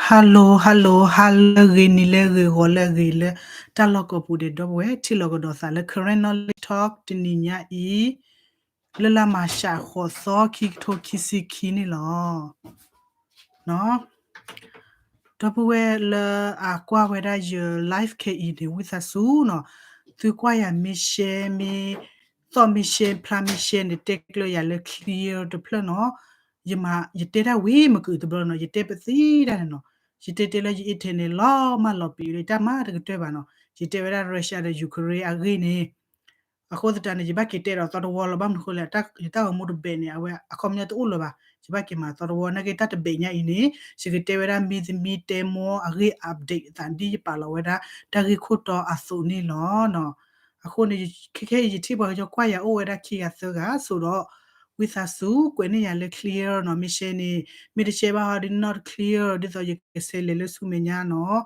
Hello hello ဟါလၢအဂ့ၤ နံၤလၢအဂ့ၤ ဂီၤလၢအဂ့ၤ လၢတၢ်လီၢ်ကိးပူၤဒဲး ဒီပုၢ်ဝဲၢ် ထံၣ်လိာ်ကဒီးသးလၢ Karen Knowledge Talk တနံၤညါအံၤ လၢလါမၤရှး ဃိးသီ ခံကထိခံဆံခံန့ၣ်လီၤ. ဒီပုၢ်ဝဲၢ်လၢအကွၢ်ဝဲဒၣ်ယ live ခဲအံၤန့ၣ် ဝံသးစူၤနီၤ, သုကွၢ်ယၤမ့ၢ် share မ့ၢ် သီၣ်မ့ၢ် share ဖျါမ့ၢ် share န့ၣ် တဲကျၢၤယၤလၢ clear တဖျၢၣ်နီၤ. ယမၤ ယတဲတၢ်ဝံၤမကုာ်တဘျီနီၤ, ယတဲပသံဒၣ်န့ၣ်နီၤ, ယတဲတဲလၢယ internet လီၤမၢ်လီၤပံာ်လၢ တၢ်မၤတကတၢၢ်ဘၣ်နီၤ, ယတဲဝဲဒၣ် Russia ဒီး Ukraine အဂ့ၢ်န့ၣ် အဃိသတးန့ၣ် ယဘၣ်က့ၤတဲဒီးသီတဝီလီၤ, ဘၣ်မနုၤဃိလဲၣ် ယတၢ်ဂီၤမူတဘဲးန့ၣ် အဝဲအခီပညီတအိၣ်လၢၤဘၣ်, ယဘၣ်က့ၤမၤသီတဝီ နာ်က့တၢ်တဘဲးညါအံၤန့ၣ် ယကတဲဝဲဒၣ်မ့သမံတဲမိအဂ့ၢ် update အသးဒ်ယပာ်လီၤဝဲဒၣ် တၢ်ဂ့ၢ်ခိၣ်တီအသိးန့ၣ်လီၤ. အဃိန့ၣ် ခဲခဲအံၤယထံၣ်ပှၤကညီကွၢ်ယၤအိၣ်ဝဲဒၣ်ခံဂၤသၢဂၤ ဆိးဒီး ဝံသးစူၤကွဲးန့ၢ်ယၤလၢ clear နီၤ, မ့ၢ် share န့ၣ် မ့ၢ်တ share ဘၣ်ဟီဒ် not clear ဒ်သိးယကဆဲးလဲၤလၢဆူမဲာ်ညါနီၤ.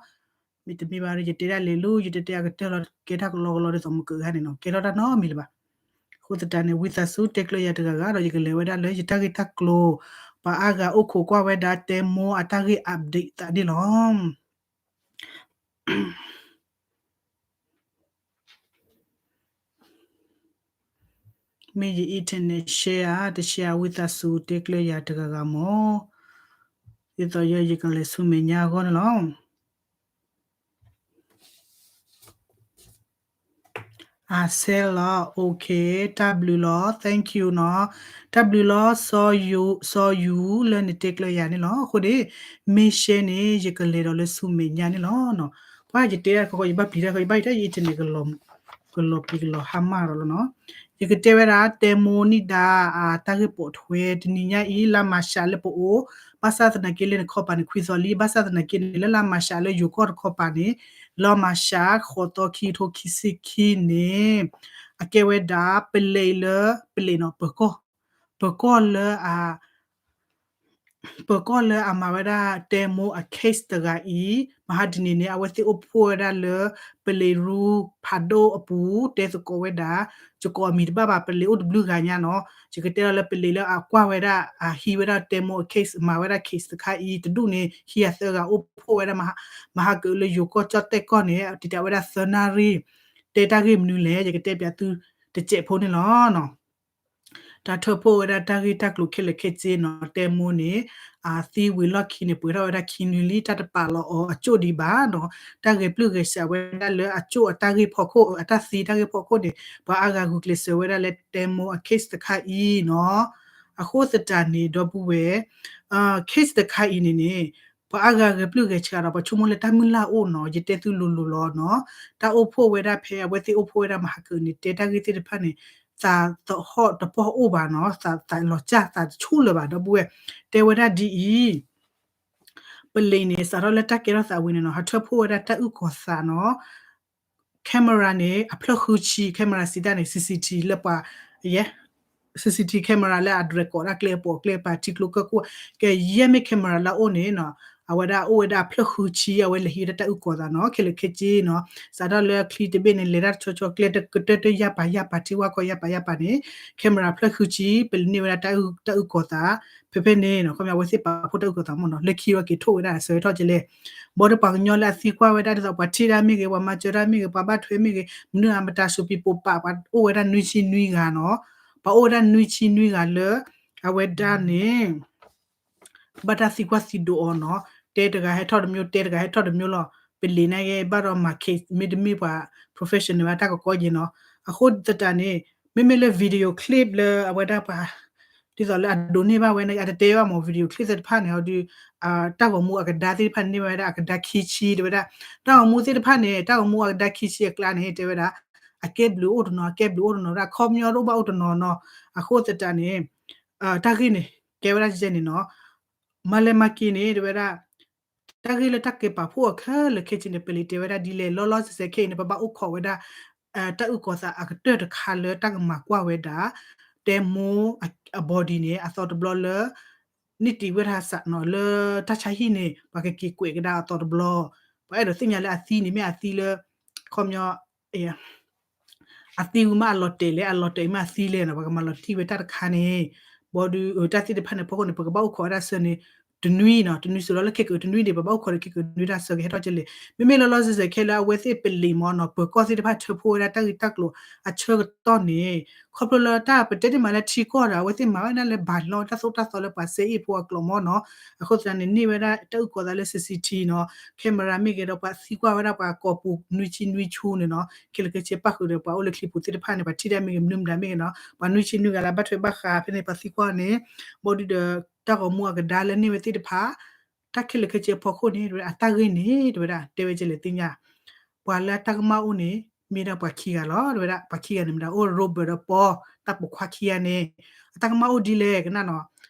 မ့တမ့ၢ်ဘၣ်ဒီး ယတဲဒၣ်လဲၤလၢ ယတဲတဲအကတၢၢ်လီၤ, ကဲတၢ်ကလီကလီဒ်သိးမုၢ်ကဂၤန့ၣ်နီၤ, ကဲထီၣ်တၢ်နီတမံၤလၢၤဘၣ်. အဃိသတးန့ၣ် ဝံသးစူၤတဲကျၢၤယၤတဂၤဂၤဒီး ယကလဲၤဝဲဒၣ်လၢယတၢ်ဂ့ၢ်တၢ်ကျိၤ, ပှၤအါဂၤအိၣ်ခိးကွၢ်ဝဲဒၣ်တဲမိအတၢ်ဂ့ၢ် update သးန့ၣ်လီၤ. မ့ၢ်ယ internet share ဧါ, တ share ဧါ, ဝံသးစူၤတဲကျၢၤယၤတဂၤဂၤမၢ်, ဒ်သိးယဲယကလဲၤဆူမဲာ်ညါအဂီၢ်န့ၣ်လီၤ. အဆဲလီၤ, okay, တၢ်ဘျုးလီၤ, thank you နီၤ, တၢ်ဘျုးလီၤ, စီၤယူၤလၢနတဲကျၢၤယၤန့ၣ်လီၤ. အဃိန့ၣ် မ့ၢ် share န့ၣ် ယကလဲၤဒီးလၢဆူမဲာ်ညါန့ၣ်လီၤ. ပှၤယတဲတၢ်ခီခီ ယဘၣ်ပျံၤတၢ်ခီ ယဘၣ်ယတၢ် internet ကလီၤပျံၤကလီၤဟါမၢ်ဒီးလီၤနီၤ. ယကတဲဝဲဒၣ် တဲမိန့ၢ်ဒၣ် တၢ်ဂ့ၢ်ပိာ်ထွဲ တနံၤညါအံၤ လါမၤရှးလၢပအိၣ်, ဘၣ်ဆၣ်သနာ်က့လၢနခီပၤန့ၣ် ခွံသီလံ, ဘၣ်ဆၣ်သနာ်က့န့ၣ် လၢလါမၤရှးလၢယိၤကီၢ်တခီပၤန့ၣ် လါမၤရှး ဃိးသီ ခံကထိခံဆံခံန့ၣ် အကဲဝဲဒၣ် ပလံးလၢ ပလံးနီၤ ပၢၤကီၢ်, ပၢၤကီၢ်လၢအ ပၢၤကီၢ်လၢအမၤဝဲဒၣ်တဲမိအ case တဂၤအံၤ, မဟါတနံၤန့ၣ် အဝဲသ့ၣ်အိၣ်ဖှိၣ်ဝဲဒၣ်လၢ ပလံးရူ ဖးဒိၣ်အပူၤ တဲသကိးဝဲဒၣ်, ယကိးအမံၤတဘၣ်ဘၣ်, ပလံးအိၣ်တဘျုးဂၤညါနီၤ, ယကတဲလီၤလၢပလံးလၢအကွၢ်ဝဲဒၣ် အဟံးဝဲဒၣ်တဲမိအ case မၤဝဲဒၣ် case တခါအံၤ တဒူၣ်န့ၣ် ဟံးအသၢဂၤအိၣ်ဖှိၣ်ဝဲဒၣ် မဟါကလၢယိၤကီၢ်ကၠီၣ်တဲၣ်ကီၢ်န့ၣ် တံာ်တာ်ဝဲဒၣ်သၢနၣ်ရံၣ်, တဲတၢ်ဂ့ၢ်မနုၤလဲၣ် ယကတဲပၠးသုတစဲးဖိန့ၣ်လီၤ. တၢ်ထၢဖှိၣ်ဝဲဒၣ်တၢ်ဂ့ၢ်တၢ်ကျိၤခဲလၢာ်ခဲဆ့နီၤ, တဲမိန့ၣ် အသံဝံၤလီၢ်ခံန့ၣ် ပှဲၤထီၣ်ဝဲဒၣ်ခံနွံလံ, တၢ်တပာ်လီၤအီၤအကၠိၣ်ဒံးဘၣ်နီၤ, တၢ်ဂဲၤပျုၢ်ဂဲၤဆှးဝဲဒၣ်လၢအကၠိၣ်အတၢ်ဂ့ၢ်ဖီခိၣ်, အတၢ်သံတၢ်ဂ့ၢ်ဖီခိၣ်န့ၣ် ပှၤအါဂၤဂုာ်ကျဲးစၢးဝဲဒၣ်လၢတဲမိအ case တခါအံၤနီၤ. အဃိသတးန့ၣ် ဒီပုၢ်ဝဲၢ် case တခါအံၤန့ၣ်န့ၣ် ပှၤအါဂၤဂဲၤပျုၢ်ဂဲၤဆှးဒီး ပှၤဆိကမိၣ်လၢတၢ်မုၢ်လၢ်အိၣ်နီၤ, ယတဲသုလိၤလိၤလီၤနီၤ, တၢ်အိၣ်ဖှိၣ်ဝဲဒၣ်ဖဲအဝဲသ့ၣ်အိၣ်ဖှိၣ်ဝဲဒၣ်မဟါကန့ၣ် တဲတၢ်ဂ့ၢ်သ့ၣ်တဖၣ်န့ၣ် သးသဟီၣ်တပီၢ်အိၣ်ဘၣ်နီၤ, သးသးလီၤစၢ်သးတဆူၣ်လၢၤဘၣ် ဒီပုၢ်ဝဲၢ်, တဲဝဲဒၣ်ဒ်အံၤ ပလံးန့ၣ် စးထီၣ်လၢတၢ်ကဲထီၣ်သးဝံၤန့ၣ်နီၤ, ဟးထၢဖှိၣ်ဝဲဒၣ်တၢ်အုၣ်ကီၤသးနီၤ, camera န့ၣ် အဖျၢၣ်ဃုဆံ, camera စံးတၢ်န့ၣ် CCTV လၢပှၤ ယဲ CCTV camera လၢအ record ဒၣ်ကျဲအပိာ်ကျဲပာ်ထံကျိကၢၢ်ခိၣ်, ကဲယဲၢ်မ့ၢ် camera လၢအအိၣ်န့ၣ်နီၤ, အဝဲဒၣ်အိၣ်ဝဲဒၣ်အဖျၢၣ်ဃုဆံ, အဝဲလဲၤဟံးဝဲဒၣ်တၢ်အုၣ်ကီၤသးနီၤ, ခဲလၢာ်ခဲဆ့နီၤ, စးထီၣ်လၢချံတဘ့ၣ်န့ၣ် လဲၤတၢ်တဆီဆီ ကျဲတကတၢၢ်တၢၢ်ယၢ်ပာ်ယၢ်ပာ် ထံဝါခီယၢ်ပာ်ယၢ်ပာ်န့ၣ် camera ဖျၢၣ်ဃုဆံ ပလံးန့ၢ်ဝဲဒၣ်တၢ်အုၣ်ကီၤသး, ဖဲဖဲန့ၣ်နီၤ ခီပညီအဝဲသ့ၣ်ပာ်ဖှိၣ်တၢ်အုၣ်ကီၤသးမ့ၢ်နီၤ, လၢခံဝဲက့ၤထိၣ်ဝဲဒၣ်အစၢၤထီၣ်ကလဲၣ်, ဘၣ်ဒီးပှၤကညီလၢအသံကွၢ်ဝဲဒၣ်ဒ်သိး ပှၤထံၣ်တၢ်မ့ၢ်ဂ့ၤ, ပှၤမၤစၢၤတၢ်မ့ၢ်ဂ့ၤ, ပှၤဘၣ်ထွဲမ့ၢ်ဂ့ၤ, မနုၤအမတၤစူးပံပိာ်ပာ် ပှၤအိၣ်ဝဲဒၣ်နွံဆံနွံဂၤနီၤ, ပှၤအိၣ်ဝဲဒၣ်နွံဆံနွံဂၤလၢ အဝဲဒၣ်န့ၣ် ဘၣ်တၢ်သံကွၢ်သံဒိးအီၤနီၤ, တဲတဂၤဟဲထီၣ်တမျိုး တဲတဂၤဟဲထီၣ်တမျိုးလီၤ, ပလံးန့ၣ်ဂ့ၤ ဘၣ်ဒီးမၤ case မ့တမ့ၢ်ပှၤ professional ဘၣ်တၢ်ကကီယဲၢ်နီၤ, အဃိသတးန့ၣ် မ့မ့ၢ်လၢ video clip လၢအဝဲဒၣ်ပှၤ ဒ်သိးလၢအဒိးန့ၢ်ဘၣ်ဝဲန့ၣ် အတတဲဘၣ်မ့ၢ် video clip သ့ၣ်တဖၣ်န့ၣ် အီၤဒုး တၢ်ဂီၤမူအကဒါသ့ၣ်တဖၣ်န့ၣ် န့ၢ်ဘၣ်ဝဲဒၣ်အကဒါခံဆံ တဲဝဲဒၣ်, တၢ်ဂီၤမူသ့ၣ်တဖၣ်န့ၣ် တၢ်ဂီၤမူအကဒါခံဆံအကျါန့ၣ် တဲဝဲဒၣ် အကဲဘျုးအိၣ်တနီၤ အကဲဘျုးအိၣ်တနီၤ ဒၣ်ခီပညီတအိၣ်ဘၣ်အိၣ်တနီၤနီၤ, အဃိသတးန့ၣ် တၢ်ဂ့ၢ်န့ၣ် ကဲဝဲဒၣ်ယဲန့ၣ်နီၤ, မၤလဲၤမၤက့ၤန့ၣ် တဲဝဲဒၣ် တၢ်ဂ့ၢ်လၢတၢ်ကဲပာ်ဖှိၣ်အီၤခဲလၢာ်ခဲဆ့န့ၣ် ပလံးတဲဝဲဒၣ်ဒ်လဲၣ် လီၤလီၤဆဲးဆဲးခဲအံၤန့ၣ် ပဘၣ်အိၣ်ခိးဝဲဒၣ် တၢ်အုၣ်ကီၤသးအကတၢၢ်တခါလၢတၢ်ကမၤကွၢ်ဝဲဒၣ် တဲမိၢ် အ body န့ၣ် အသီတဘျီလၢ န့ၢ်တံာ်ဝဲဒၣ်စးနီၤ လၢတၢ်ဆါဟံၣ်န့ၣ် ပှၤကက့ၤကွဲးကဒါအသီတဘျီ, ပှၤအဲၣ်ဒိးသ့ၣ်ညါလၢအသံန့ၣ် မ့ၢ်အသံလၢ ခီပညီ အသံဝံၤမ့ၢ်အလီၤတဲာ်လဲၣ် အလီၤတဲာ်မ့ၢ်အသံလဲၣ်နီၤ ပှၤကမၤလီၤတံၢ်ဝဲတၢ်တခါန့ၣ်, ဘၣ်ဒီး တၢ်သ့ၣ်တဖၣ်န့ၣ် ဖီခိၣ်န့ၣ် ပကဘၣ်အိၣ်ခိးဝဲဒၣ်စၢၤန့ၣ် တနွံနီၤ တနွံစံးလီၤလၢခဲကအုးတနွံန့ၣ် ပဘၣ်အိၣ်ခိးဒီးခဲကအုးတနွံတၢ်ဆၢကဟဲထီၣ်ကလဲာ် မ့မ့ၢ်လီၤလီၤဆဲးဆဲးခဲလၢအဝဲသ့ၣ်ပလံးမ့ၢ်နီၤ ပၢၤကီၢ်သ့ၣ်တဖၣ်ထၢဖှိၣ်ဝဲဒၣ်တၢ်ဂ့ၢ်တၢ်ကျိၤအဆၢကတီၢ်န့ၣ် ခီဖျိလၢတၢ်ပတဲတ့ၢ်မးလၢထံကီၢ်ဒီး အဝဲသ့ၣ်မၤဝဲဒၣ်လၢဘၣ်လီတၢ်သိၣ်တၢ်သီလၢပှၤစဲအ့ၣ်ဖိအကျိာ်မ့ၢ်နီၤ အဃိသတးန့ၣ် န့ၢ်ဝဲဒၣ်တၢ်အုၣ်ကီၤသးလၢ C C T နီၤ camera မ့ၢ်ဂ့ၤဒီး ပှၤသံကွၢ်ဝဲဒၣ်ပှၤကိာ်ပူၤနွံဆံနွံဆူန့ၣ်နီၤ ခဲလၢာ်ခဲဆ့ပၣ်ဃုာ်ဒီး ပှၤအိၣ်လၢချံပူၤသ့ၣ်တဖၣ်န့ၣ် ပှၤထံၣ်တၢ်မ့ၢ်ဂ့ၤ မနုၤမတၤမ့ၢ်ဂ့ၤနီၤ ပှၤနွံဆံနွံဂၤလၢဘၣ်ထွဲဘၣ်ဃးဖဲန့ၣ် ပှၤသံကွၢ်န့ၣ် ဘီဒုဒီး တၢ်ဂီၤမူအကဒါလၢန့ၢ်ဝဲသ့ၣ်တဖၣ် တၢ်ခဲလၢာ်ခဲဆ့အဖီခိၣ်န့ၣ် တဝဲဒၣ်အတၢ်ဂ့ၢ်န့ၣ် တဝဲဒၣ်တဲဝဲကလဲာ်သ့ၣ်ညါ ပှၤလၢအတၢ်ကမၣ်အိၣ်န့ၣ် မ့ၢ်ဒၣ်ပှၤခံဂၤလီၤ တဝဲဒၣ် ပှၤခံဂၤန့ၣ်မ့ၢ်ဒၣ်အိၣ် Robert ဒီး Paul တၢ်ပိာ်ခွါခံဂၤန့ၣ် အတၢ်ကမၣ်အိၣ်ဒ်လဲၣ်ကနၣ်နီၤ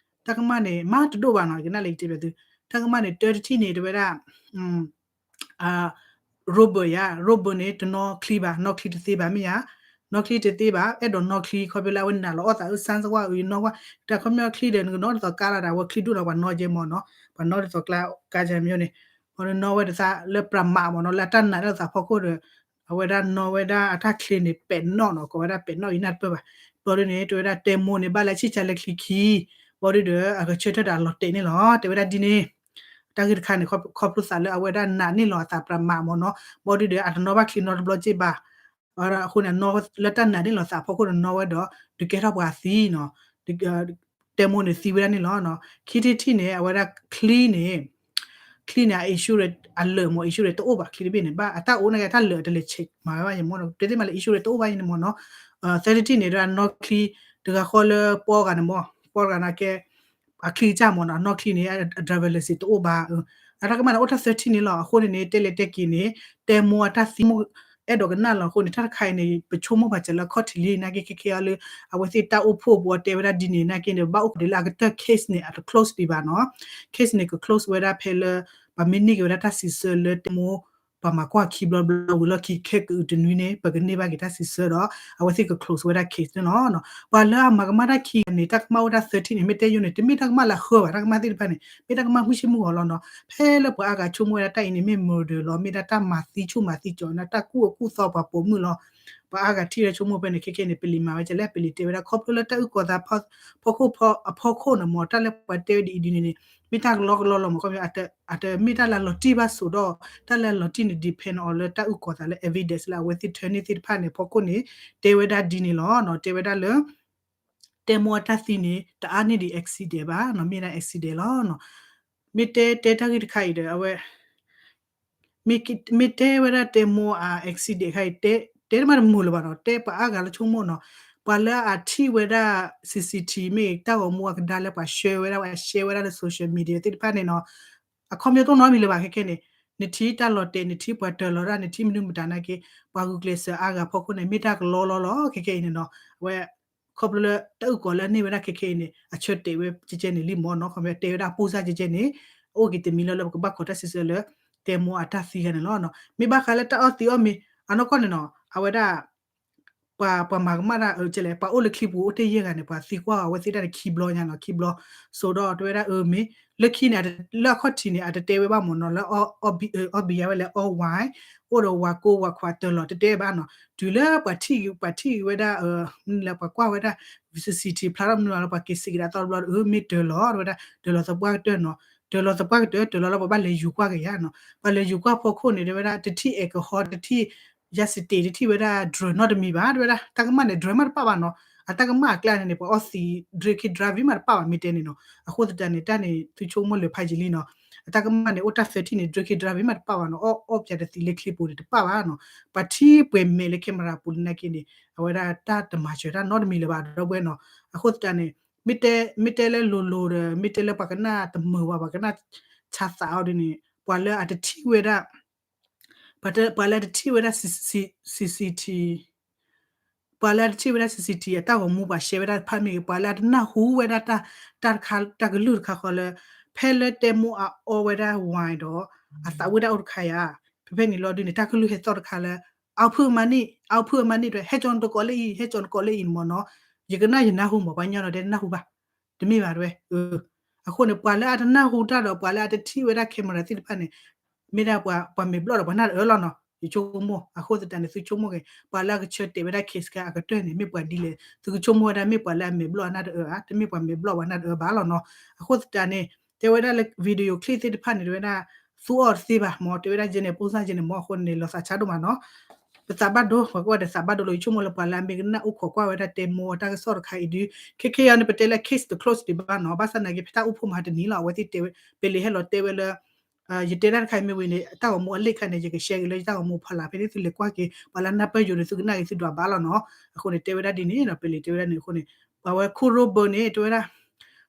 တၢ်ကမၣ်န့ၣ် မၤတဒိၣ်ဘၣ်နီၤ ကနၣ်လၢယတဲဘၣ်သု တၢ်ကမၣ်န့ၣ် တၢတထံၣ်န့ၣ် တဝဲဒၣ် Robert ယါ Robert န့ၣ် တနီၣ်ချံဘၣ် နီၣ်ချံတသ့ဘၣ်မ့ၢ်ယါ နီၣ်ချံတသ့ဘၣ် အဲၣ်ဒိးနီၣ်ချံ ခီဖျိလၢအဝဲနာ်လီၤအီၣ်သးအုၣ်စၢ်စဝါအုၣ်နီၣ်ဝါ တၢ်ခီပညီချံဒီး နကနီၣ်တသိးကါလီၤဒၣ် အဝဲချံဒိၣ်နီၤ ပှၤနီၣ်ကဲမ့ၢ်နီၤ ပှၤနီၣ်တသိးကျါကါကဲမ့ၢ်န့ၣ် ဘီဒုနီၣ်ဝဲဒၣ်သးလၢပြးမးမ့ၢ်နီၤ လၢအတၢ်နာ်လၢသးဖီခိၣ်ဒီး အဝဲဒၣ်နီၣ်ဝဲဒၣ်အတၢ်ချံန့ၣ် ပဲာ်နီၣ်နီၤ ကိးဝဲဒၣ်ပဲာ်နီၣ်အံၤနၢ်တပၢၢ်ဘၣ် ဘီဒုန့ၣ် တဝဲဒၣ်တဲမိၢ်န့ၣ် ဘၣ်လၢဆံၣ်ဆါလၢချံခံ ဘီဒုဒီး အကဆၢထၢၣ်ဒီးအလီၤတဲာ်န့ၣ်လီၤ တဲဝဲဒၣ်ဒ်န့ၣ် တၢ်ဂ့ၢ်တခါန့ၣ် ခီဖျိသးလၢအဝဲဒၣ်နာ်န့ၢ်လီၤအသးပြးမးမ့ၢ်နီၤ ဘီဒုဒီး အတနီၣ်ဘၣ်ချံနီတဘျီက့ဘၣ် အဃိန့ၣ် လၢတၢ်နာ်န့ၢ်လီၤသးဖီခိၣ်ဒီးနီၣ်ဝဲဒီး ဒုးကဲထီၣ်ပှၤသံနီၤ တဲမိၢ်န့ၣ်သံဝဲဒၣ်န့ၣ်လီၤ ခံထံၣ်တထံၣ်န့ၣ် အဝဲဒၣ်ချံန့ၣ် ချံန့ၣ် အ insurance အလၢာ်မ့ၢ် insurance တအိၣ်ဘၣ်ချံတဘ့ၣ်န့ၣ် ဘၣ်အတၢ်အိၣ်န့ၣ်က့ တၢ်လၢာ်အတလဲၤဆဲးမၤဝဲဘၣ်ယမ့ၢ်နီၤ တဲသ့ၣ်မးလၢ insurance တအိၣ်ဘၣ်ယန့ၣ်မ့ၢ်နီၤ သၢထံၣ်တထံၣ်န့ၣ် ဒၣ်နီၣ်ချံ တဂၤဃီလၢပီဂၤန့ၣ်မ့ၢ် ပီဂၤန့ၣ်ကဲ အချံကစၢ်မ့ၢ်နီၤ အနီၣ်ချံန့ၣ် အ driver license တအိၣ်ဘၣ် အတၢ်ကမၣ်န့ၣ် အိၣ်တၢ်သၢထံၣ်န့ၣ်လီၤ အဃိန့ၣ်န့ၣ် တဲလဲၤတဲက့ၤန့ၣ် တဲမိၢ်အတၢ်သံမိၢ်အဲၣ်ဒိးကနၣ်လီၤအဃိန့ၣ် တၢ်တခါအံၤန့ၣ် ပဆိကမိၣ်ပှၤစၢၤလၢအခီၣ်ထံးလံ နာ်က့ခဲခဲအီၤလၢ အဝဲသ့ၣ်တၢ်အိၣ်ဖှိၣ်ပူၤအတဲဝဲဒၣ်ဒ်န့ၣ် နာ်က့န့ၣ် ဘၣ်အိၣ်ခိးဒံးလၢအကတၢၢ် case န့ၣ် အတ close ဒံးဘၣ်နီၤ case န့ၣ် က close ဝဲဒၣ်ဖဲလၢ ပှၤမ့ၢ်န့ၢ်က့ၤဝဲဒၣ်တၢ်စံးဆၢလၢတဲမိၢ် ပှၤမၤကွၢ်ခံဘျီဘျီဝံၤလီၢ်ခံခဲကအုးတနွံန့ၣ် ပကန့ၢ်ဘၣ်က့ၤတၢ်စံးဆၢဒီး အဝဲသ့ၣ်က close ဝဲဒၣ် case န့ၣ်လီၤ. ပှၤလၢအမၤကမၣ်တၢ်ခံဂၤန့ၣ် တၢ်ကမၣ်အိၣ်တၢ်သၢထံၣ်န့ၣ် မ့ၢ်တဲယိန့ၣ် တမ့ၢ်တၢ်ကမၣ်လၢအဃၢဘၣ် တၢ်ကမၣ်သ့ၣ်တဖၣ်န့ၣ် မ့ၢ်တၢ်ကမၣ်မုၢ်ဆ့ၣ်မုၢ်ဂီၤလီၤနီၤ. ဖဲလၢပှၤအါဂၤဆိကမိၣ်ဝဲဒၣ်တၢ်အံၤန့ၣ် မ့ၢ် murder လီၤ မ့ၢ်ဒၣ်တၢ်မၤသံဆူၣ်မၤသံကၠီၤန့ၣ် တၢ်ကူၣ်အၢကူၣ်သီပှၤပိာ်မုၣ်လီၤ. ပှၤအါဂၤထံၣ်ဝဲဆိကမိၣ်ဖဲန့ၣ် ခဲခဲန့ၣ် ပလံၤမၤဝဲကလဲၣ် ပလံၤတဲဝဲဒၣ် ခီဖျိလၢတၢ်အုၣ်ကီၤသးဖီခိၣ်အဖီခိၣ်န့ၣ်မ့ၢ် တၢ်လၢပှၤတဲဝဲဒ်အံၤဒ်န့ၣ်န့ၣ် မ့ၢ်တၢ်ကလီကလီလီၤမ့ၢ် ခီဖျိ အတမ့ၢ်တၢ်လၢလီၤတံၢ်ဘၣ်စိာ်ဒီး တၢ်လၢလီၤတံၢ်န့ၣ် depend on လၢတၢ်အုၣ်ကီၤသးလၢ evidence လၢအဝဲသ့ၣ်ထၢန့ၢ်သ့ၣ်တဖၣ်န့ၣ် ဖီခိၣ်န့ၣ် တဲဝဲဒၣ်ဒ်န့ၣ်လီၤ. တဲဝဲဒၣ်လၢ တဲမိၢ်အတၢ်သံန့ၣ် တအါန့ၢ်ဒံး accident ဘၣ်နီၤ မ့ၢ်ဒၣ် accident လီၤ. မ့ၢ်တဲတဲတၢ်ဂ့ၢ်တခါအံၤဒီး အဝဲ မ့ၢ်တဲဝဲဒၣ်တဲမိၢ်အ accident တခါအံၤ တဲတမးတမုာ်လၢၤဘၣ်နီၤ တဲပှၤအါဂၤလၢဆိကမိၣ်နီၤ ပှၤလၢအထံၣ်ဝဲဒၣ် C C T မ့ၢ်တၢ်ဂီၤမူအကဒါလၢပှၤ share ဝဲဒၣ် ပှၤ share ဝဲဒၣ်လၢ social media သ့ၣ်တဖၣ်န့ၣ်နီၤ အခီပညီတအိၣ်နီတမံၤလၢၤဘၣ် ခဲခဲန့ၣ် နထံၣ်တၢ်လီၤတဲာ် နထံၣ်ပှၤတၢၤလီၤတၢ် နထံၣ်မနုၤမတၤနာ်က့ ပှၤဂုာ်ကျဲးစၢးအါဂၤဖီခိၣ်န့ၣ် မ့ၢ်တၢ်ကလီလီၤလီၤ ခဲခဲအံၤန့ၣ်နီၤ အဝဲ ခီဖျိလၢတၢ်အုၣ်ကီၤလၢအန့ၢ်ဝဲဒၣ်ခဲခဲအံၤန့ၣ် အဆၢတဲာ်ဝဲကဲကဲန့ၣ်လံမ့ၢ်နီၤ ခီဖျိတဲဝဲဒၣ်အပိၢ်စၢ်ကဲကဲန့ၣ် အအိၣ်က့ၤတမံၤလၢလၢပကဘၣ်ခိးတၢ်စံးဆၢလၢ တဲမိၢ်အတၢ်သံဂၤန့ၣ်လီၤ. မ့ၢ်ဘၣ်ဃးလၢတၢ်အီၣ်သံအီၣ်မ့ၤ အနီၢ်ကီၢ်န့ၣ်နီၤ အဝဲဒၣ် ပှၤ ပှၤမၤကမၣ်တၢ်အကလဲၣ် ပှၤအိၣ်လၢချံပူၤအိၣ်တ့ၢ်ယဲၢ်ဂၤန့ၣ် ပှၤသံကွၢ်အဝဲသ့ၣ်တၢ်န့ၣ်ခံဘျီညါနီၤ ခံဘျီ စိဒီးတဲဝဲဒၣ်အၢမ့ၢ် လၢခံန့ၣ် လၢအခီၣ်ထံးန့ၣ် အတတဲဝဲဘၣ်မ့ၢ်နီၤ လၢအီၣ်ဘံယၤဝဲလၢအီၣ်ဝဲ အိၣ်ဒီးဝၤကိဝၤခွါတၢၤလီၤ တတဲဘၣ်နီၤ တုၤလၢပှၤထံၣ် ပှၤထံၣ်ဝဲဒၣ် လၢပှၤကွၢ်ဝဲဒၣ် C C T ဖျါထီၣ်မနုၤလၢပှၤက့ၤစံးကဒါသီတဘျီ အၢမ့ၢ်တၢၤလီၤ တဲဝဲဒၣ် တၢၤလီၤသပှၢ်ကတၢၢ်နီၤ တၢၤလီၤသပှၢ်ကတၢၢ် တၢၤလီၤလၢပှၤဘၣ်လဲၤယူၤကွၢ်က့ၤယါနီၤ ပှၤလဲၤယူၤကွၢ်ဖီခိၣ်န့ၣ် တဲဝဲဒၣ် တထံၣ် alcohol တထံၣ် ယၤစံးတ့ၢ် တထံၣ်ဝဲဒၣ် drug နီတမံၤဘၣ် တဲဝဲဒၣ် တၢ်ကမၣ်န့ၣ် drug မးတပာ်ဘၣ်နီၤ အတၢ်ကမၣ်အကျါန့ၣ်န့ၣ် ပှၤအီၣ်သံ drinking driving မးတပာ်ဘၣ် မ့ၢ်တဲန့ၣ်နီၤ အဃိသတးန့ၣ် တၢ်န့ၣ် သုဆိကမိၣ်လၢၤဖးယံာ်လံနီၤ အတၢ်ကမၣ်န့ၣ် အိၣ်တၢ်သၢထံၣ်န့ၣ် drinking driving မးတပာ်ဘၣ်နီၤ အီၣ် အီၣ်ပၠးတသံလၢချံပူၤန့ၣ် တပာ်ဘၣ်နီၤ ပှၤထံၣ်ပှဲၤမဲာ်လၢ camera ပူၤလၢနာ်က့န့ၣ် အဝဲဒၣ်တၢ်တမၤစၢၤတၢ်နီတမံၤလၢၤဘၣ် ဒီပုၢ်ဝဲၢ်နီၤ အဃိသတးန့ၣ် မ့ၢ်တဲ မ့ၢ်တဲလၢလိၤလိၤဒီး မ့ၢ်တဲလၢပှၤကနၣ်တမုာ်ဘၣ် ပှၤကနၣ်ဆါသးအီၤဒ်န့ၣ် ပှၤလၢအတထံၣ်ဝဲဒၣ် ပှၤလၢအတထံၣ်ဝဲဒၣ် C C T ပှၤလၢအတထံၣ်ဝဲဒၣ် C C T အတၢ်ဂီၤမူ ပှၤ share ဝဲဒၣ်တဖၣ်မ့ၢ်ဂ့ၤ ပှၤလၢအတနၢ်ဟူဝဲဒၣ်တၢ် တၢ်တခါ တၢ်ကလုၢ်တခါဃီလၢ ဖဲလၢတဲမိၢ်အအီဝဲဒၣ် wine ဒီး အသးဝံၣ်တၢ်အိၣ်တခါယါ ဖဲဖဲန့ၣ်လီၤဒ်န့ၣ် တၢ်ကလုၢ်ဟဲသီၣ်တခါလၢ အဖုၣ်မၤန့ၢ် အဖုၣ်မၤန့ၢ် တဝဲ ဟဲကၠီနတကိးလၢအံၤ ဟဲကၠီနတကိးလၢအံၤမ့ၢ်နီၤ ယကနၣ်ယနၢ်ဟူမ့ၢ် ပှၤညီနီၤတဲတနၢ်ဟူဘၣ် တမ့ၢ်ဘၣ်တဝဲ အဃိန့ၣ် ပှၤလၢအတနၢ်ဟူတၢ်ဒီး ပှၤလၢအတထံၣ်ဝဲဒၣ် camera သ့ၣ်တဖၣ်န့ၣ် မ့ၢ်ဒၣ်ပှၤ ပှၤမဲာ်ဘျီၣ်ဒီးပှၤနၢ်တအၢလီၤနီၤ ယဆိကမိၣ် အဃိသတးန့ၣ် သုဆိကမိၣ်က့ၤ ပှၤလၢအကဆၢတဲာ်ဝဲဒၣ် case ခါအကတၢၢ်န့ၣ် မ့ၢ်ပှၤဒ်လဲၣ် သုကဆိကမိၣ်ဝဲဒၣ် မ့ၢ်ပှၤလၢအမဲာ်ဘျီၣ်အနၢ်တအၢဧါ တမ့ၢ်ပှၤမဲာ်ဘျီၣ်ပှၤနၢ်တအၢဘၣ်လီၤနီၤ အဃိသတးန့ၣ် တဲဝဲဒၣ်လၢ video clip သ့ၣ်တဖၣ်န့ၣ် တဲဝဲဒၣ် သူအီၤတသ့ဘၣ်မၢ် တဲဝဲဒၣ်ယဲန့ၣ် ပိၢ်စၢ်ယဲန့ၣ်မၢ် အဃိန့ၣ် လီၤသးဆါဒိၣ်မးနီၤ ပသးဘၣ်ဒိ ပှၤကဝဲဒၣ်သးဘၣ်ဒိလီၤ ယဆိကမိၣ်လၢပှၤလၢအမ့ၢ်ကနၣ်အိၣ်ခိးကွၢ်ဝဲဒၣ်တဲမိၢ်အတၢ်ကစီၣ်တခါအံၤဒုး ခဲခဲအံၤန့ၣ် ပတဲလၢ case တ close ဒံးဘၣ်နီၤ ဘၣ်ဆၣ်သနာ်က့ ဖဲတၢ်အိၣ်ဖှိၣ်မဟါတနံၤလီၤ အဝဲသ့ၣ်တဲဝဲ ပလံးဟဲလီၤတဲဝဲလၢ ယတဲတၢ်တခါအံၤမ့ၢ်ဝံၤန့ၣ် တၢ်ဂီၤမူအလံာ်ခါန့ၣ် ယက share က့ၤလၢယတၢ်ဂီၤမူဖီလာ် ဖဲန့ၣ်သုလဲၤကွၢ်က့ၤ ပှၤလၢနၢ်ပၢၢ်ယိၤန့ၣ် သုကနၣ်က့ၤသုဒွးဘၣ်လီၤနီၤ အဃိန့ၣ် တဲဝဲဒၣ်ဒ်န့ၣ်ဒီး ပလံးတဲဝဲဒၣ်န့ၣ်အဃိန့ၣ် ပှၤဝဲခိၣ်ရိဘၢန့ၣ် တဲဝဲဒၣ်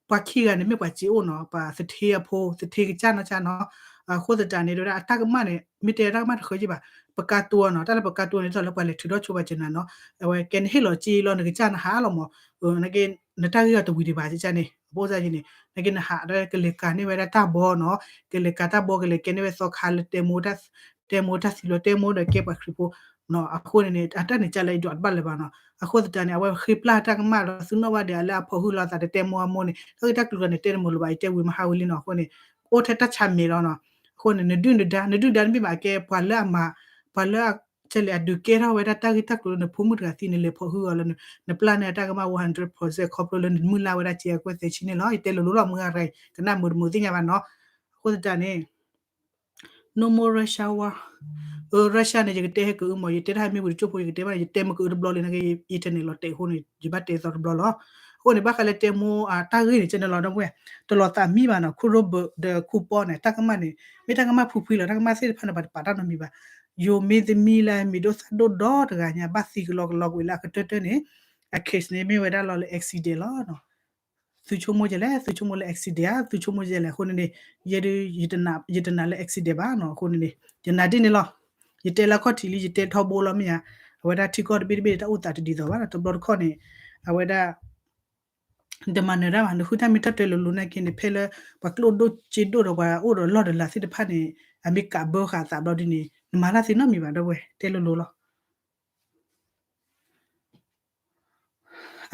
ပှၤခံဂၤန့ၣ် မ့ၢ်ပှၤစ့အိၣ်နီၤ ပှၤသထ့အဖိ သထ့ကစၢ်နီၢ်ကစၢ်နီၤ အဃိသတးန့ၣ် တဲဝဲဒၣ်အတၢ်ကမၣ်န့ၣ် မ့ၢ်တဲတၢ်ကမၣ်တဃၢၤက့ၤဘၣ် ပကါတိၤနီၤ တၢ်လၢပကါတိၤန့ၣ် သိးလၢပှၤလဲၤထုးထီၣ်ဆိပှၤကနၤနီၤ အဝဲကဲနဟ့ၣ်လီၤက့ၤလီၤ နကစၢ်နဟးလီၤမၢ် နက့ နတၢ်ဂ့ၢ်အီၤတဝံၤဒံးဘၣ် ကစၢ်န့ၣ် အပိၢ်စၢ်ယဲန့ၣ် နက့နဟးဒီးကလဲၤကၤန့ၢ်ဝဲဒၣ်တၢ်ဘီနီၤ ကလဲၤကၤတၢ်ဘီ ကလဲၤကဲန့ၢ်ဝဲသီခါလၢ တဲမိၢ်တၢ်သံလီၤ တဲမိၢ်ဒီးကဲပှၤခရံာ်ဖိ အဃိန့ၣ်န့ၣ် အတၢ်န့ၣ်ကလဲၤယဒွးတဘၣ်လၢၤဘၣ်နီၤ အဃိသတးန့ၣ် အဝဲဃ့ပျၢ်တၢ်ကမၣ်ဒီး သုနီၣ်ဘၣ်ဒီး အလၢအဖီၣ်ဟုလီၤသးဒီးတဲမိၢ်အမိၢ်န့ၣ် တၢ်ဂ့ၢ်တၢ်ကျိၤဒီးန့ၣ် တဲတမုာ်လၢၤဘၣ် ယတဲဝံၤမဟါဝံၤလံနီၤ အဃိန့ၣ် အိၣ်ထဲတၢ်ဆါမဲာ်လီၤနီၤ အဃိန့ၣ် နဒုၣ်နဒါ နဒုၣ်ဒါတမ့ၢ်ဘၣ်ကဲ ပှၤလၢအမၤ ပှၤလၢ ကဲလဲၣ် အဒုးကဲထီၣ်ဝဲဒၣ်တၢ်ဂ့ၢ်တၢ်ကျိၤလၢနဖိမုၣ်တဂၤသံန့ၣ် လဲၤဖီၣ်ဟုအီၤလၢ နပျၢ်န့ၢ်အတၢ်ကမၣ် one hundred percent ခီဖျိလၢနမုၢ်လၢ်ဝဲဒၣ်စ့အကွဲၢ်သဲးဆံန့ၣ်လီၤ ယတဲလိၤလိၤလီၤ မုၢ်ဂၤရၤ ကနၣ်မုာ်တမုာ်သ့ၣ်ညါဘၣ်နီၤ အဃိသတးန့ၣ် No more Russia war အ Russia န့ၣ် ယကတဲဟဲကအုမၢ် ယတဲတၢ်ဟဲမ့ၢ်ဝံၤတကၠိၢ်ဖိ ယကတဲဘၣ် ယတဲမကအုတဘျီလံ နက့ internet လီၤတဲာ်အဃိန့ၣ် ယဘၣ်တဲသီတဘျီလီၤ အဃိန့ၣ် ဘၣ်ဃးလၢတဲမိၢ်အတၢ်ဂ့ၢ်န့ၣ် ကဲန့ၣ်လီၤ ဒီပုၢ်ဝဲၢ် တလီၤသးမံဘၣ်နီၤ ခိၣ်ရိဘၢၣ်ဒီးခိၣ်ပီန့ၣ် တၢ်ကမၣ်န့ၣ် မ့ၢ်တၢ်ကမၣ်ဖှံဖှံလီၤ တၢ်ကမၣ်သ့ၣ်တဖၣ်န့ၣ် ပှၤတပာ်တၢ်နီတမံၤဘၣ် ယိၤမ့ၢ်သမံလၢမံၤဒိၣ်သၣ်ဒိၣ်ဒီတဂၤညါ ဘၣ်သံကလီကလီကွံာ်လၢအကတၢၢ်တၢၢ်န့ၣ် အ case န့ၣ် မ့ၢ်ဝဲဒၣ်လီၤလၢ accident လီၤ သုဆိကမိၣ်ယဲလဲၣ် သုဆိကမိၣ်လၢ accident ဧါ သုဆိကမိၣ်ယဲလဲၣ် အဃိန့ၣ်န့ၣ် ယဲဒုး ယတနာ်လၢ accident ဘၣ်နီၤ အဃိန့ၣ်န့ၣ် ယနာ်ဒ်န့ၣ်လီၤ ယတဲလၢခီၣ်ထံးလံ ယတဲထီဘိလီၤမ့ၢ်ဧါ အဝဲဒၣ်ထံကီၢ်တဘ့ၣ်တဘ့ၣ်တၢ်အိၣ်သးတဒ်သိးဘၣ်နီၤ တဘျီတခီၣ်န့ၣ် အဝဲဒၣ် တမၤနၢၤတၢ်ဘၣ် နဃုတၢ်မ့ၢ်တၢ်တီလိၤလိၤနာ်က့န့ၣ် ဖဲလၢ ပှၤကျိၣ်ဒိၣ်စ့ဒိၣ်ဒီးပှၤအိၣ်ဒီးလီၢ်ဒီးလၤသ့ၣ်တဖၣ်န့ၣ် အမ့ၢ်ကးဘၢဃာ်အသးဘျီဒ်န့ၣ် နမၤတၢ်သ့နီတမံၤဘၣ် ဒီပုၢ်ဝဲၢ် တဲလိၤလိၤလီၤ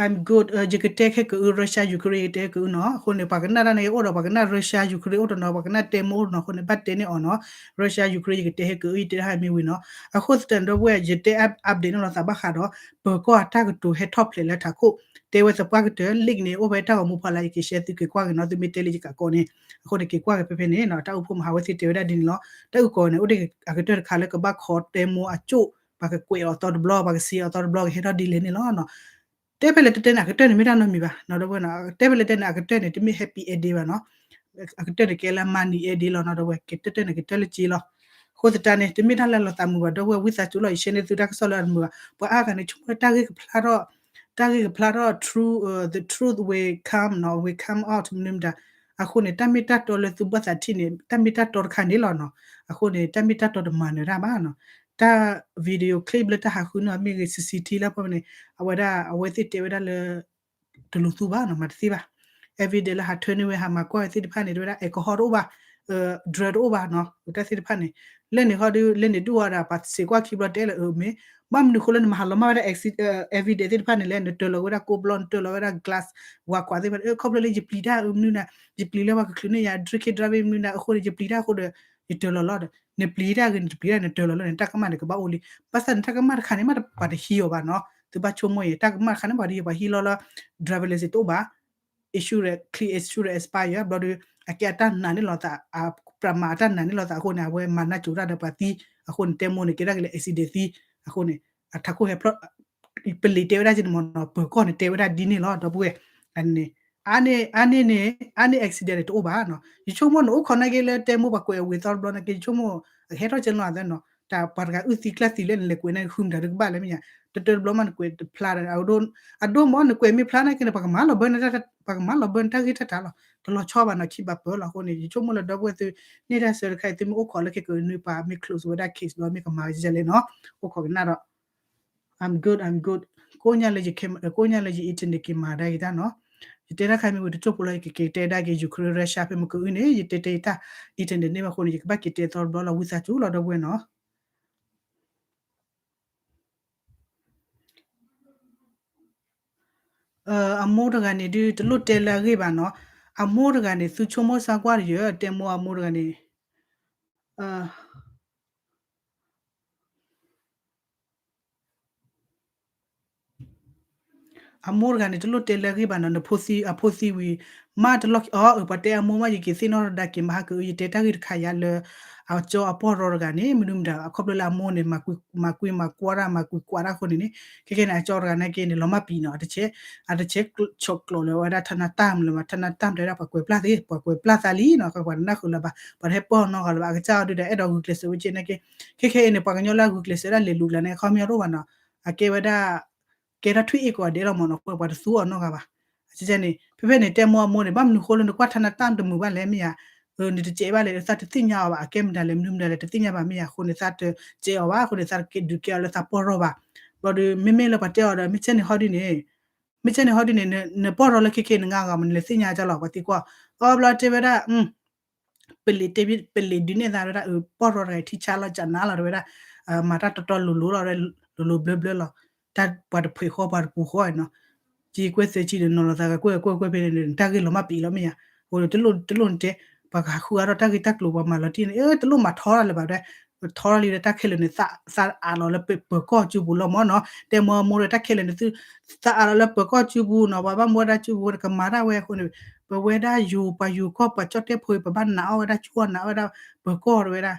I'm good ယကတဲခဲကအု Russia Ukraine ယကတဲခဲကအုနီၤ အဃိန့ၣ် ပှၤကနၣ်တၢ်န့ၣ် အိၣ်ဒီးပှၤကနၣ် Russia Ukraine အိၣ်တနီၤ ပှၤကနၣ်တဲမိၢ်အိၣ်တနီၤ အဃိန့ၣ် ဘၣ်တဲန့ၢ်အီၤနီၤ Russia Ukraine ယကတဲခဲကအု ယတဲတၢ်ဟဲမ့ၢ်ဝံၤနီၤ အဃိသတးန့ၣ် ဒီပုၢ်ဝဲၢ် ယတဲ update န့ၢ်လီၤသးဘၣ်ဃးဒီး ပၢၤကီၢ်အတၢ်ကတိၤဟဲထီၣ်ဖျဲးလၢထးခိၣ် တဲဝဲသပှၢ်ကတၢၢ် link န့ၣ် အိၣ်ဖဲတၢ်ဂီၤမူဖီလာ် ယက share သုက့ၤကွၢ်က့ၤနီၤ သုမ့ၢ်တဲလၢယကးကီးန့ၣ် အဃိန့ၣ် က့ၤကွၢ်က့ၤဖဲဖဲန့ၣ်နီၤ တၢ်အိၣ်ဖှိၣ်မဟါဝဲသ့ၣ်တဲဝဲဒၣ်ဒ်န့ၣ်လီၤ တၢ်အုၣ်ကီၤန့ၣ် အိၣ်ဒၣ်အကတၢၢ်တခါလၢကဘၣ်ခိးတဲမိၢ်အကၠိၣ် ပှၤကကွဲးအီၤသီတဘျီ ပှၤကစံးအီၤသီတဘျီ ကဟဲထီၣ်ဒ်လဲၣ်န့ၣ်လီၤ တဲဖဲလဲၣ်တဲတဲန့ၣ် အကတၢၢ်န့ၣ်မ့ၢ်တၢ်နီတမံၤဘၣ်နီၤ ဒီပုၢ်ဝဲၢ်နီၤ တဲဖဲလဲၣ်တဲန့ၣ် အကတၢၢ်န့ၣ် တမ့ၢ် happy ending ဘၣ်နီၤ အကတၢၢ်န့ၣ်ကဲလၢ money ending လီၤနီၤ ဒီပုၢ်ဝဲၢ် ကတၢၢ်တၢၢ်န့ၣ် ကတၢၢ်လၢက့လီၤ အဃိသတးန့ၣ် တမ့ၢ်တၢ်လၢလီၤသးမုာ်ဘၣ် ဒီပုၢ်ဝဲၢ် ဝံသးစူၤလီၤ ယ share န့ၢ်သုတၢ်ကစီၣ်လၢအမုာ်ဘၣ် ပှၤအါဂၤန့ၣ် ဆိကမိၣ်လၢတၢ်ဂ့ၢ်ကဖျါထီၣ် တၢ်ဂ့ၢ်ကဖျါထီၣ် truth the truth will come နီၤ will come out မနုၤမတၤ အဃိန့ၣ် တၢ်မ့ၢ်တၢ်တီလၢသုဘၣ်သးထံၣ်န့ၣ် တၢ်မ့ၢ်တၢ်တီတခါန့ၣ်လီၤနီၤ အဃိန့ၣ် တၢ်မ့ၢ်တၢ်တီတမၤနၢၤတၢ်ဘၣ်နီၤ တၢ် video clip လၢတၢ်ဟးဃုန့ၢ်အီၤမ့ၢ်ဂ့ၤ CCTV လၢဖဲန့ၣ် အဝဲဒၣ် အဝဲသ့ၣ်တဲဝဲဒၣ်လၢ တလိၤသူဘၣ်နီၤ မၤတသ့ဘၣ် evidence လၢဟးထၢန့ၢ်ဝဲ ဟးမၤကွၢ်ဝဲသ့ၣ်တဖၣ်န့ၣ် တဲဝဲဒၣ် alcohol တအိၣ်ဘၣ် drug တအိၣ်ဘၣ်နီၤ တၢ်သ့ၣ်တဖၣ်န့ၣ် လၢန့ၣ်ဃီဒီး လၢန့ၣ်ဒူၣ်ဝဲဒၣ် ပှၤစံးကွၢ်ခံဘျီတဲလၢအမ့ၢ် ဘၣ်မနုၤဃိလၢနမၤဟးလီၤမၢ်ဝဲဒၣ် evidence သ့ၣ်တဖၣ်န့ၣ်လဲၣ် နတၢၤလီၤဝဲဒၣ်ကိးဘျီ နတၢၤလီၤဝဲဒၣ် glass ဝၤကွာ်သ့ၣ်တဖၣ်န့ၣ် ခီဖျိလၢယပျံၤတၢ်မနုၤနၤ ယပျံၤလၢပှၤကချုးန့ၢ်ယၤ drink and driving မနုၤနၤ အဃိန့ၣ် ယပျံၤတၢ်အဃိဒီး ယတၢၤလီၤလီၤဒီး နပျံၤတၢ်ဂ့ၤ နတပျံၤတၢ် နတၢၤလီၤလီၤန့ၣ် တၢ်ကမၣ်န့ၣ် ကဘၣ်အိၣ်လံ ဘၣ်ဆၣ်န့ၣ် တၢ်ကမၣ်တခါန့ၣ် မ့ၢ်ပှၤတဟံးအီၤဘၣ်နီၤ သုဘၣ်ဆိကမိၣ်အံၤ တၢ်ကမၣ်တခါန့ၣ် ပှၤတဟံးလီၤလၢ driver license တအိၣ်ဘၣ် insurance clean insurance expire ဘျီဒီး အကဲအတၢ်နာ်န့ၢ်လီၤသး အပြးမၤအတၢ်နာ်န့ၢ်လီၤသးအဃိန့ၣ် အဝဲမၤနၢ်စိၤတၢ်ဒီးပှၤသံ အဃိန့ၣ် တဲမိၢ်န့ၣ် ကဲဒၣ်က့ၤလၢ accident သံ အဃိန့ၣ် အထးခိၣ်ဟဲဖျီၣ် ပလံးတဲဝဲဒၣ်က့ၤန့ၣ်မ့ၢ်နီၤ ပၢၤကီၢ်န့ၣ် တဲဝဲဒၣ်ဒ်န့ၣ်လီၤ ဒီပုၢ်ဝဲၢ် အန့ၣ် အါန့ၢ်န့ၣ် အါန့ၢ် accident န့ၣ် တအိၣ်ဘၣ်နီၤ ယဆိကမိၣ်နအိၣ်ခိးနာ်က့လၢတဲမိၢ်ပှၤကွဲးအဝံၤသီတဘျီနာ်က့ ယဆိကမိၣ် အကဟဲထီၣ်ကဲနီၤသၢနီၤ တၢ်ပှၤတဂၤအုၣ်သံကျၢ်သံလၢနလဲၤကွဲးန့ၣ် ဃုမတၤတကဘၣ်လၢမ့ၢ်ညါ တတၢတဘျီမးနကွဲးတဖျါဒီး အဒိ အဒိမ့ၢ်နကွဲးမ့ၢ်ဖျါနာ်က့န့ၣ် ပှၤကမၤလီၤဘၢ ပှၤကမၤလီၤဘၢနတၢ်ဂ့ၢ်တၢ်တာ်လီၤ တလီၤဆီဘၣ်နီၤ ခံဘၣ်ပၢလီၤအဃိန့ၣ် ယဆိကမိၣ်လၢဒီပုၢ်ဝဲၢ်သု န့ၢ်တၢ်ဆၢတခါအံၤ သုမ့ၢ်အိၣ်ခိးလၢခဲကနွံပှၤမ့ၢ် close ဝဲဒၣ် case ဘျီမ့ၢ်ကမၤဝဲလဲၣ်နီၤ အိၣ်ခိးကနၣ်ဒီး I'm good, I'm good. ကိးညါလၢယ camera ကိးညါလၢယ internet က့ၤမၤဒၣ်က့ၤတၢ်နီၤ. ယတဲတၢ်ခါမ့ၢ်ဝံၤတကၠိၢ်ဖိလီၤ ယကက့ၤတဲဒၣ်က့ၤ Ukraine Russia ဖဲမ့ၢ်ကအုၣ်န့ၣ် ယတဲတဲယတၢ် internet န့ၢ်ဘၣ်အဃိန့ၣ် ယကဘၣ်က့ၤတဲသီတဘျီလီၤ ဝံသးစူၤလီၤဒီပုၢ်ဝဲၢ်နီၤ. အမိၢ်တဂၤန့ၣ်ဒုး တလိၣ်တဲလၢအဂ့ၢ်ဘၣ်နီၤ. အမိၢ်တဂၤန့ၣ် သုဆိကမိၣ်စၢ်ကွၢ်တယၢၢ် တဲမိၢ်အမိၢ်တဂၤန့ၣ် အ အမိၢ်တဂၤန့ၣ် တလိၣ်တဲလၢအဂ့ၢ်ဘၣ်နီၤ, နဖိသံ အဖိသံဝံၤ မ့ၢ်တလီၢ်ခံအီၤ အၢ ပှၤတဲအမိၢ်မ့ၢ် ယက့ၤသ့ၣ်နီၣ်ထီၣ်ဒါက့ၤ မဟါကအု ယတဲတၢ်ဂ့ၢ်တခါယါလၢ အကၠီအပီၢ်ရီတဂၤန့ၣ် မနုၤမတၤ အခီဖျိလၢအမိၢ်န့ၣ် မၤကွံမၤကွၢ်တၢ် မၤကွံကွၢ်တၢ်အဃိန့ၣ်န့ၣ် ခဲခဲန့ၣ် အကၠီတဂၤန့ၣ်က့န့ၣ် လီၤမၢ်ပံၤနီၤ, အတဆဲး အတဆဲးဆီၣ်ကျိးလၢဝဲဒၣ် ထနၢ်တၢ်မလၢၤမး ထနၢ်တၢ်မတဲဝဲဒၣ် ပှၤကွဲးပျၢ်သ့ ပှၤကွဲးပျၢ်သးလံနီၤ, ပှၤတနၢ်ဃုာ်လၢၤဘၣ် ပှၤတဟဲပီၢ်နီတဂၤလၢၤဘၣ် အကစၢ်အီၤဒုဒီး အဲၣ်ဒိးဂုာ်ကျဲးစၢးဝဲက့န့ၣ်က့ ခဲခဲအံၤန့ၣ် ပှၤကညီလၢအဂုာ်ကျဲးစၢးဒၣ်လဲၤလူၤကျါန့ၣ် အခီပညီတအိၣ်ဘၣ်နီၤ, အကဲဝဲဒၣ် ကဲထီၣ်ထွံၣ်အ့ၣ်ကိးဂၤဒဲးလီၤမ့ၢ်နီၤ, ပှၤတသူအီၤနီတဂၤဘၣ်. အကဲန့ၣ် ဖဲဖဲန့ၣ် တဲမိၢ်အမိၢ်န့ၣ် ဘၣ်မနုၤဃိလၢနကွၢ်ထနၢ်တၢ်တမုာ်ဘၣ်လဲၣ်မ့ၢ်ဧါ, နတစဲးဘၣ်လဲၣ် သးတသ့ၣ်ညါအီၤဘၣ် အကဲမတၤလဲၣ် မနုၤမတၤလဲၣ် တသ့ၣ်ညါဘၣ်မ့ၢ်ဧါ အဃိန့ၣ် သးတစဲးအီၤဘၣ် အဃိန့ၣ် သးတကဲဒုးကဲအီၤလၢသးပီၢ်ရီဘၣ်. ဘျီဒီး မ့မ့ၢ်လၢပှၤတဲအီၤဒီး မ့ၢ်ဆဲန့ၣ်ဟီဒ်န့ၣ် မ့ၢ်ဆဲန့ၣ်ဟီဒ်န့ၣ် နပီၢ်ရီလၢခဲခဲနငါဂီၢ်မး နလဲၤသ့ၣ်ညါကလီၤ ပှၤသံကွၢ်, အီဘျီတဲဝဲဒၣ် ပလံၤတဲ ပလံၤဒုးနဲၣ်သးဝဲဒၣ် အပီၢ်ရီတဂၤထံဆါလီၤ ကနါလီၤ တဲဝဲဒၣ် မၤတၢ်တီတီလိၤလိၤလီၤ လိၤလိၤဘျၢဘျၢလီၤ, တၢ်ပှၤတဖှဲးဃီ ပှၤတပူၤဃီနီၤ, ကကွဲၢ်သဲးဆံဒီး နီၤလီၤသးကကွဲၢ်ကွဲၢ်ကွဲၢ်ဖဲန့ၣ် တၢ်ဂ့ၢ်လီၤမၢ်ပံၤလီၤမ့ၢ်ဧါ, အဃိန့ၣ် တလိၣ်တလိၣ်နတဲ ပှၤကဟးဃုအါထီၣ်တၢ်ဂ့ၢ်တၢ်ကျိၤ ပှၤမၤလီၤတံၢ်န့ၣ် အၢ တလိၣ်မၤထီတၢ်လၢၤဘၣ်ဒဲး, ထီထီၣ်လံဒီး တၢ်ခဲလၢာ်န့ၣ် သးအးလီၤလၢပၢၤကီၢ်စုပူၤလီၤမ့ၢ်နီၤ, တဲမိၢ်အမိၢ်ဒီး တၢ်ခဲလၢာ်န့ၣ်သု သးအးလီၤလၢပၢၤကီၢ်စုပူၤနီၤ, ပှၤဘၣ်မူဘၣ်ဒါစုပူၤန့ၣ် ကမၤတၢ်ဝဲအဃိန့ၣ် ပဝဲဒၣ်ယိၤ ပှၤယိၤကီၢ် ပှၤကၠီၣ်တဲၣ်ဖိအံၤ ပဘၣ်နာ်အီၣ်ဝဲဒၣ် ကၠိအီၣ်နာ်အီၣ်ဝဲဒၣ် ပၢၤကီၢ်တဝဲဒၣ်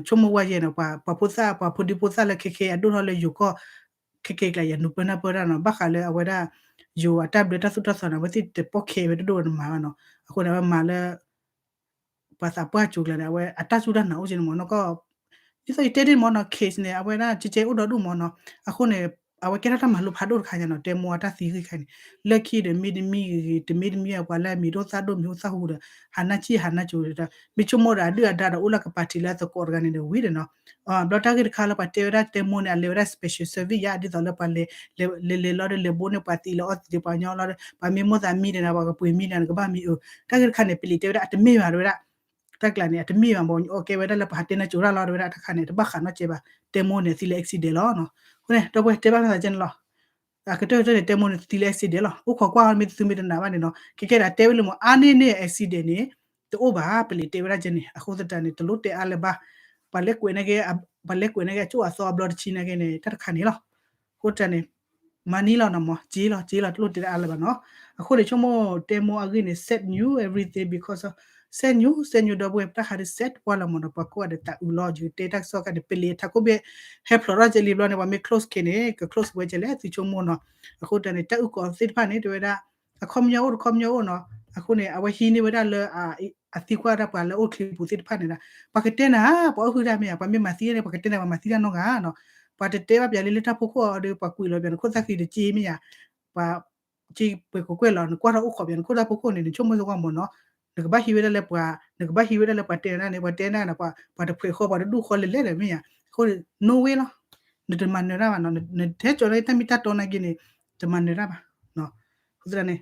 ဆိကမိၣ်ဝဲယဲၢ်နီၤ ပှၤဖိသၣ် ပှၤဖိဒံဖိသၣ်လၢခဲခဲအဒိၣ်ထီၣ်လၢယိၤကီၢ် ခဲခဲကျါ ယနူၤပၢၢ်နၢ်ပၢၢ်တၢ်နီၤ, ဘၣ်ဃးလၢအဝဲဒၣ် ယိၤအတၢ်ဘျၢတၢ်သိၣ်တၢ်သီန့ၣ် အဝဲသ့ၣ်တပီၢ်ခဲဝဲတဒိၣ်ဝဲတမၤဘၣ်နီၤ, အဃိန့ၣ် အဝဲမၤလၢ ပှၤသးပှၢ်ကၠိကျါန့ၣ် အဝဲအတၢ်စူၢ်တၢ်နာ်အိၣ်က့န့ၣ်မ့ၢ်နီၤ, ဒ်သိးယတဲဒ်မ့ၢ်နီၤ case န့ၣ် အဝဲဒၣ်ကဲကဲအိၣ်ဒီးဒိၣ်မ့ၢ်နီၤ, အဃိန့ၣ် အဝဲကဲထီၣ်တၢ်မၤလိဖးဒိၣ်တခါညါနီၤ, တဲမိၢ်အတၢ်သံဂ့ၢ်ခါန့ၣ် လၢခံဒီးမ့တမ့ၢ်ဂ့ၤ တမ့တမ့ၢ် ပှၤလၢအမံၤဒိၣ်သၣ်ဒိၣ်မံၤအိၣ်သၣ်ဟူဒီး ဟးနၢ်ဆံၣ်ဟးနၢ်ကၠိဒီး မ့ၢ်ဆိကမိၣ်ဒီးအဒုၣ်အဒါဒီးအိၣ်လၢကပၤထံးလၢအသကိးတဂၤန့ၣ်ဒီးဝံၤဒီးနီၤ, ဘျီတၢ်ဂ့ၢ်တခါလၢပှၤတဲဝဲဒၣ်တဲမိၢ်န့ၣ် အလဲၤဝဲဒၣ် special service ယါ ဒ်သိးလၢပှၤလဲၤ လဲၤလဲၤလီၤဒီးလဲၤဘိန့ၢ်ပှၤသံလၢအီသံးပှၤကညီလီၤဒီး ပှၤမ့ၢ်မိၣ်သးမံဒီး ပှၤကပှ့ၤမံဒီး နကဘၣ်မံအၢ, တၢ်ဂ့ၢ်တခါန့ၣ် ပလံးတဲဝဲဒၣ် အတမ့ၢ်ဘၣ်တဲဝဲဒၣ်, တၢ်ကျါန့ၣ် အတမ့ၢ်ဘၣ်မ့ၢ် အကဲဝဲဒၣ်လၢပှၤဟးတဲနၢ်ကၠိတၢ်လီၤတဲဝဲဒၣ် တၢ်ခါန့ၣ် တဘၣ်ဃးနီတစဲးဘၣ်, တဲမိၢ်န့ၣ်သံလၢ accident လီၤနီၤ, အဃိန့ၣ် ဒီပုၢ်ဝဲၢ်တဲဘၣ်မ့ၢ်သးကဲန့ၣ်လီၤ အကတၢၢ်ကတၢၢ်န့ၣ် တဲမိၢ်န့ၣ်သံလၢ accident လီၤ, အိၣ်ခိးကွၢ်မ့ၢ်သုမ့ၢ်တနာ်ဘၣ်န့ၣ်နီၤ, ခဲကဲဒၣ်တဲဝဲလၢမ့ၢ် အါန့ၢ်န့ၢ် accident န့ၣ် တအိၣ်ဘၣ် ပလံးတဲဝဲဒၣ်ကဲန့ၣ်, အဃိသတးန့ၣ် တလိၣ်တဲအါလၢၤဘၣ်, ပှၤလဲၤကွဲးန့ၢ်က့ၤ ပှၤလဲၤကွဲးန့ၢ်က့ၤအကၠိအသီအဘျီတဆံန့ၣ်က့န့ၣ် တၢ်တခါန့ၣ်လီၤ, အဃိသတးန့ၣ် မၤန့ၢ်လီၤနီၤမ့ၢ် က့လီၤ က့လီၤ တလိၣ်တဲအါလၢၤဘၣ်နီၤ, အဃိန့ၣ် ဆိကမိၣ်တဲမိၢ်အဂ့ၢ်န့ၣ် sad news everything because of sad news sad news ဒီပုၢ်ဝဲၢ် တၢ်ခါဒ် sad ပှၢ်လီၤမ့ၢ်နီၤ, ပှၤကိးဂၤဒဲးသးအုးလီၤ ယကတဲတၢ်ကစီၣ်ခါန့ၣ် ပလံးထးခိၣ်ဘ့ၣ် ဟဲဖျိးထီၣ်ကဲလံဘျီန့ၣ် ပှၤမ့ၢ် close case န့ၣ် က close ဝဲကဲလဲၣ် သုဆိကမိၣ်နီၤ, အဃိသတးန့ၣ် တၢ်အုၣ်ကီၤသ့ၣ်တဖၣ်န့ၣ် တဲဝဲဒၣ် အခီပညီအိၣ်တခီပညီအိၣ်နီၤ, အဃိန့ၣ် အဝဲဟံးန့ၢ်ဝဲဒၣ်လၢ အသံကွၢ်ဒၣ်ပှၤလၢအိၣ်ချံပူၤသ့ၣ်တဖၣ်န့ၣ်ဒီး ပှၤကတဲနၤ ပှၤအိၣ်ဟုၣ်တၢ်မ့ၢ်ဧါ, ပှၤမ့ၢ်မၤသံန့ၣ် ပှၤကတဲနၤ ပှၤမၤသံတၢ်နီတဂၤနီၤ, ပှၤတတဲဘၣ်ပှၤလၢလၢတၢ်ဖိခိၣ်အီၤဒီး ပှၤကွံာ်လီၤပှၤန့ၣ်ခိၣ်သၣ်ဃံတက့ၢ်မ့ၢ်ဧါ, ပှၤ က့ပှဲၤကိးကွဲၢ်လီၤ နကွၢ်ထီၣ်အိၣ်ခိးပှၤန့ၣ် ခိၣ်သၣ်ဖိခိၣ်န့ၣ် နဆိကမိၣ်သ့ကွၢ်မ့ၢ်နီၤ, နကဘၣ်ဟံးဝဲဒၣ်လၢပှၤ နကဘၣ်ဟံးဝဲဒၣ်လၢပှၤတဲနၤန့ၣ် ပှၤတဲနၤန့ၣ် ပှၤ ပှၤတဖှဲးဃီပှၤတဒူၣ်ဃီလဲၤလဲၤဒီးမ့ၢ်ဧါ, အဃိန့ၣ် no way လီၤ, နတမၤနၢၤတၢ်ဘၣ်နီၤ, နထဲကၠီၤလၢတၢ်မ့ၢ်တၢ်တီနာ်က့န့ၣ် တမၤနၢၤတၢ်ဘၣ်, အဃိသတးန့ၣ်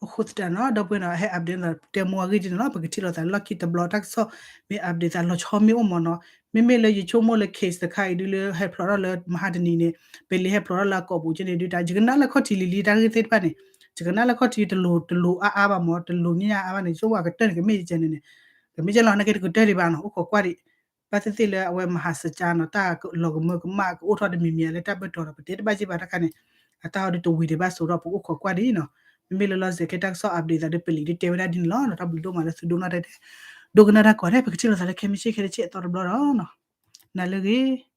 အဃိသတးနီၤ ဒီပုၢ်ဝဲၢ်နီၤ ဟဲ update တဲမိၢ်အဂ့ၢ်ဒ်န့ၣ်လီၤ, ပကထံၣ်လိာ်သးလၢလီၢ်ခံတဘျီ တၢ်ကစီၣ်မ့ၢ် update သးလီၤဆီမ့ၢ်အိၣ်မ့ၢ်နီၤ, မ့မ့ၢ်လၢယဆိကမိၣ်လၢ case တခါအံၤဒုးလၢဟဲဖျိးထီၣ်လၢမဟါတနံၤန့ၣ် ပလံးဟဲဖျိးထီၣ်လၢအကိာ်ပူၤကဲန့ၣ်ဒုး ယကနၣ်လၢခီၣ်ထံးလံၤလံၤ တၢ်ဂ့ၢ်သ့ၣ်တဖၣ်န့ၣ် ယကနၣ်လၢခီၣ်ထံး တလိၤတလိၤအါအါဘၣ်မ့ၢ် တလိၤညါအါဘၣ်န့ၣ် ယဆိကမိၣ်အကတၢၢ်န့ၣ် ကမ့ၢ်ယကဲန့ၣ်န့ၣ် ကမ့ၢ်ကဲလီၤ နာ်က့တကတၢၢ်ဒံးဘၣ်နီၤ အိၣ်ခိးကွၢ်ဒံး ဘၣ်သ့ၣ်သ့ၣ်လၢအဝဲမဟါစကါနီၤ တၢ်လီၤကမၢကမၣ်ကအိၣ်ထီၣ်တမံၤမံၤလၢတၢ်ဘၢၣ်တီၤဒီး ပတဲတဘၣ်က့ဘၣ်တခါန့ၣ် အတၢ်အီၤဒုးတဝံၤဒံးဘၣ်စိဒီး ပကအိၣ်ခိးကွၢ်ဒံးနီၤ, မ့မ့ၢ်လၢလီၤစဲးကဲတၢ်ကစီၣ် update သးဒုးပလံးဒုးတဲဝဲဒၣ်ဒ်န့ၣ်လီၤနီၤ, တၢ်ဘျုးဒိၣ်မးလၢသုဒိကနၣ်တၢ်တဲ ဒိကနၣ်တၢ်ကိးဂၤဒဲး ပကထံၣ်လိာ်သးလၢခဲမုၢ်ဆ့ၣ်ခဲတဆ့အသီတဘျီဒီးနီၤ, နၤလၢဂ့ၤ